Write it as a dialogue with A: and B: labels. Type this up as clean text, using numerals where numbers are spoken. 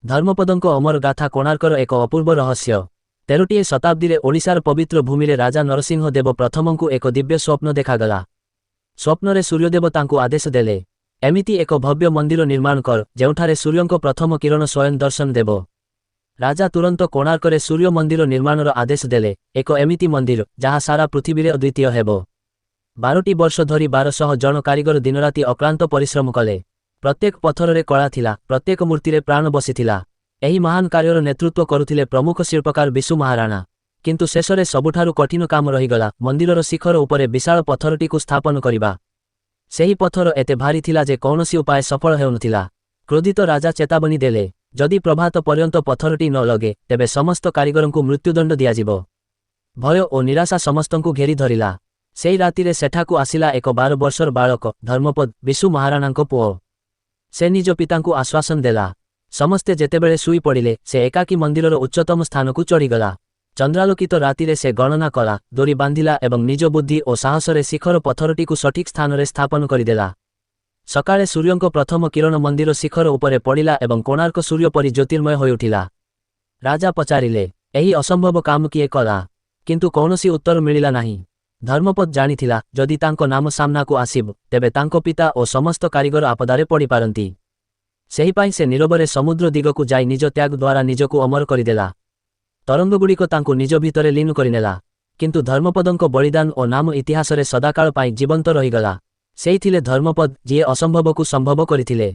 A: ଧର୍ମପଦଙ୍କ ଅମର ଗାଥା କୋଣାର୍କର ଏକ ଅପୂର୍ବ ରହସ୍ୟ। 13ଟିଏ ଶତାବ୍ଦୀରେ ଓଡ଼ିଶାର ପବିତ୍ର ଭୂମିରେ ରାଜା ନରସିଂହ ଦେବ ପ୍ରଥମଙ୍କୁ ଏକ ଦିବ୍ୟ ସ୍ୱପ୍ନ ଦେଖାଗଲା। ସ୍ୱପ୍ନରେ ସୂର୍ଯ୍ୟଦେବ ତାଙ୍କୁ ଆଦେଶ ଦେଲେ, ଏମିତି ଏକ ଭବ୍ୟ ମନ୍ଦିର ନିର୍ମାଣ କର, ଯେଉଁଠାରେ ସୂର୍ଯ୍ୟଙ୍କ ପ୍ରଥମ କିରଣ ସ୍ୱୟଂ ଦର୍ଶନ ଦେବ। ରାଜା ତୁରନ୍ତ କୋଣାର୍କରେ ସୂର୍ଯ୍ୟ ମନ୍ଦିର ନିର୍ମାଣର ଆଦେଶ ଦେଲେ, ଏକ ଏମିତି ମନ୍ଦିର ଯାହା ସାରା ପୃଥିବୀରେ ଅଦ୍ୱିତୀୟ ହେବ। 12ଟି ବର୍ଷ ଧରି 1200 ଜଣ କାରିଗର ଦିନରାତି ଅକ୍ଳାନ୍ତ ପରିଶ୍ରମ କଲେ। ପ୍ରତ୍ୟେକ ପଥରରେ କଳା ଥିଲା, ପ୍ରତ୍ୟେକ ମୂର୍ତ୍ତିରେ ପ୍ରାଣ ବସିଥିଲା। ଏହି ମହାନ କାର୍ଯ୍ୟର ନେତୃତ୍ୱ କରୁଥିଲେ ପ୍ରମୁଖ ଶିଳ୍ପକାର ବିଶୁ ମହାରାଣା। କିନ୍ତୁ ଶେଷରେ ସବୁଠାରୁ କଠିନ କାମ ରହିଗଲା, ମନ୍ଦିରର ଶିଖର ଉପରେ ବିଶାଳ ପଥରଟିକୁ ସ୍ଥାପନ କରିବା। ସେହି ପଥର ଏତେ ଭାରି ଥିଲା ଯେ କୌଣସି ଉପାୟ ସଫଳ ହେଉନଥିଲା। କ୍ରୋଧିତ ରାଜା ଚେତାବନୀ ଦେଲେ, ଯଦି ପ୍ରଭାତ ପର୍ଯ୍ୟନ୍ତ ପଥରଟି ନ ଲଗେ, ତେବେ ସମସ୍ତ କାରିଗରଙ୍କୁ ମୃତ୍ୟୁଦଣ୍ଡ ଦିଆଯିବ। ଭୟ ଓ ନିରାଶା ସମସ୍ତଙ୍କୁ ଘେରି ଧରିଲା। ସେଇ ରାତିରେ ସେଠାକୁ ଆସିଲା ଏକ 12 ବର୍ଷର ବାଳକ, ଧର୍ମପଦ, ବିଶୁ ମହାରାଣାଙ୍କ ପୁଅ। ସେ ନିଜ ପିତାଙ୍କୁ ଆଶ୍ୱାସନ ଦେଲା। ସମସ୍ତେ ଯେତେବେଳେ ଶୋଇ ପଡ଼ିଲେ, ସେ ଏକାକୀ ମନ୍ଦିରର ଉଚ୍ଚତମ ସ୍ଥାନକୁ ଚଢ଼ିଗଲା। ଚନ୍ଦ୍ରାଲୋକିତ ରାତିରେ ସେ ଗଣନା କଲା, ଦୋରି ବାନ୍ଧିଲା ଏବଂ ନିଜ ବୁଦ୍ଧି ଓ ସାହସରେ ଶିଖର ପଥରଟିକୁ ସଠିକ୍ ସ୍ଥାନରେ ସ୍ଥାପନ କରିଦେଲା। ସକାଳେ ସୂର୍ଯ୍ୟଙ୍କ ପ୍ରଥମ କିରଣ ମନ୍ଦିର ଶିଖର ଉପରେ ପଡ଼ିଲା ଏବଂ କୋଣାର୍କ ସୂର୍ଯ୍ୟ ପରି ଜ୍ୟୋତିର୍ମୟ ହୋଇଉଠିଲା। ରାଜା ପଚାରିଲେ, ଏହି ଅସମ୍ଭବ କାମ କିଏ କଲା? କିନ୍ତୁ କୌଣସି ଉତ୍ତର ମିଳିଲା ନାହିଁ। ଧର୍ମପଦ ଜାଣିଥିଲା, ଯଦି ତାଙ୍କ ନାମ ସାମ୍ନାକୁ ଆସିବ, ତେବେ ତାଙ୍କ ପିତା ଓ ସମସ୍ତ କାରିଗର ଆପଦାରେ ପଡ଼ିପାରନ୍ତି। ସେହିପାଇଁ ସେ ନୀରବରେ ସମୁଦ୍ର ଦିଗକୁ ଯାଇ ନିଜ ତ୍ୟାଗ ଦ୍ୱାରା ନିଜକୁ ଅମର କରିଦେଲା। ତରଙ୍ଗଗୁଡ଼ିକ ତାଙ୍କୁ ନିଜ ଭିତରେ ଲୀନ କରିନେଲା, କିନ୍ତୁ ଧର୍ମପଦଙ୍କ ବଳିଦାନ ଓ ନାମ ଇତିହାସରେ ସଦାକାଳ ପାଇଁ ଜୀବନ୍ତ ରହିଗଲା। ସେଇ ଥିଲେ ଧର୍ମପଦ, ଯିଏ ଅସମ୍ଭବକୁ ସମ୍ଭବ କରିଥିଲେ।